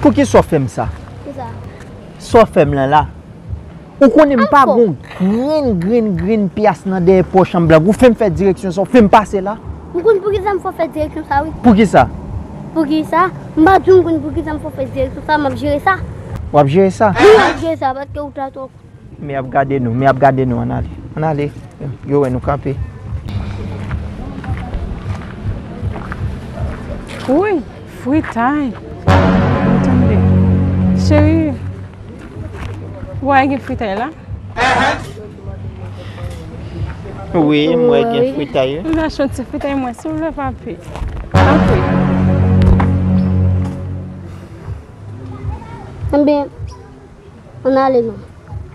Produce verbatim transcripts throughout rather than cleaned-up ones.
Poukisa w fè m sa? Kisa? Sa w fè m lan la? Ou konnen m pa gon grenn, grenn, grenn pyas nan dèyè pòch an blag. Ou fè m fè direksyon sa, ou fè m pase la. M konn poukisa m fè w fè direksyon sa, wi. Poukisa? Poukisa? M pa di w m konn poukisa m fè w fè direksyon sa, m ap jere sa. W ap jere sa? Wi, m ap jere sa, paske ou ta twò. Men y ap gade nou, men y ap gade nou, ann ale. Ann ale. Yo wè nou kanpe. Woy, fritay. Tande. Cheri, ou wè gen fritay la? Wi, m wè gen fritay, wi. M achte yon ti fritay mwen, silvouplè, papi. Tanpri. Ebyen, ann ale non.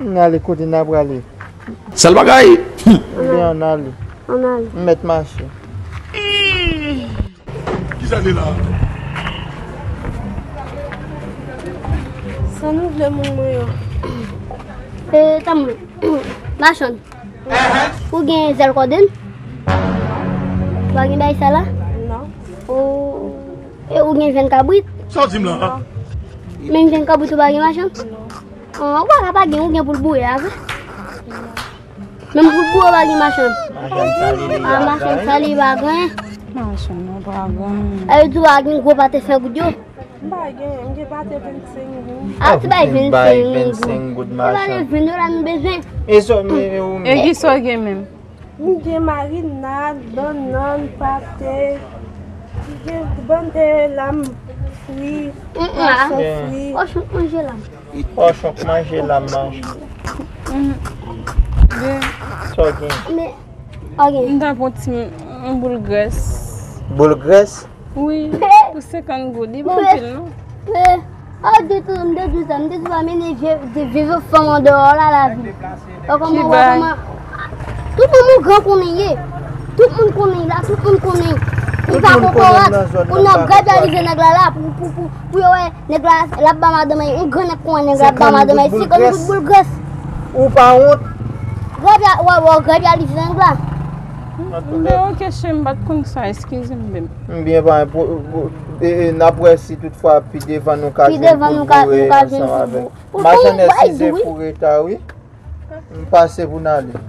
Ann ale kote n ap prale. Sèl bagay! Ebyen, ann ale. Ann ale. M mèt mache. Kisa li la? Sa nou vle moun mwen yo? E, tanm mwen. Machann. Ou gen zèl kòden? Ou pa gen bagay sa la? Non. Ou, e ou gen venn kabrit? Sa w di m la? Menm venn kabrit ou pa gen, machann? Non. An, ou pa ka pa gen, ou gen pou l boure a vre. Menm pou l boure ou pa gen, machann. Machann sa li, li pa gen. Machann sa li pa gen. Machann nan pa gen. E ou tou pa gen gwo pate fè goud yo? M pa gen, m gen pate vennsenk goud. A, ti bay vennsenk goud. Vennsenk goud, machann. E pa de ven dola nou bezwen. E sa, men, men, ou, e ki sa w gen menm? M gen marinad, bannann, pate, m gen bann, e, lam fri, pwason fri. Kòchon k manje lam. Kòchon k manje lam, machann. Sa w gen? Men, ok. M ta pran ti, yon boul grès. Boul grès? Wi, pou senkant goud, li pa anpil non. Pe, a, de tout, m te di sa, m te di pa mennen vye, de vye fanm andeyò la lavi. Ou kòman, ou kòman? Tout moun, moun gran konnen ye. Tout moun konnen la, tout moun konnen. Li pa kokorat. Kounye a grab y a rive nèg la la pou, pou, pou, pou yo wè nèg la, l ap ba madanm, yon gran nèg konnen nèg la ap ba madanm, senkant goud boul grès. Ou pa wont? Grab y a, wè, wè, grab y a rive nèg la. Men ok, cheri, m pa t konn sa, eskize m, babe. Byen, pa, e, e, n ap wè si toutfwa pi devan nou ka jwenn boul boure ansanm avèk. Machann, eskize pou reta, wi. M pase pou n ale.